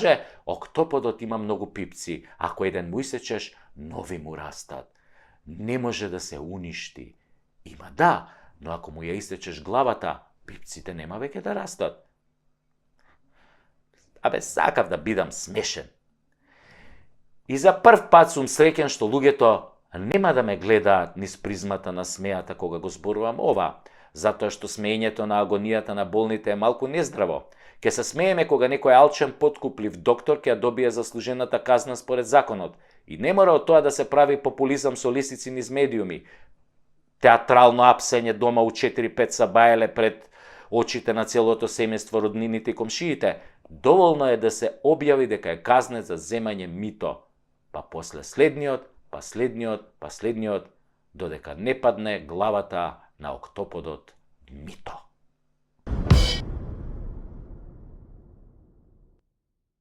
каже, октоподот има многу пипци, ако еден му исечеш, нови му растат. Не може да се уништи. Има да, но ако му ја исечеш главата, пипците нема веќе да растат. Сакав да бидам смешен. И за прв пат сум среќен што луѓето нема да ме гледаат низ призмата на смејата кога го зборувам ова, затоа што смеењето на агонијата на болните е малку нездраво. Ке се смееме кога некој алчен подкуплив доктор ќе ја добие заслужената казна според законот. И не мора од тоа да се прави популизам со лисици низ медиуми. Театрално апсење дома у 4-5 сабаеле пред очите на целото семејство, роднините и комшиите. Доволно е да се објави дека е казнет за земање мито. Па после следниот, па следниот, додека не падне главата на октоподот мито.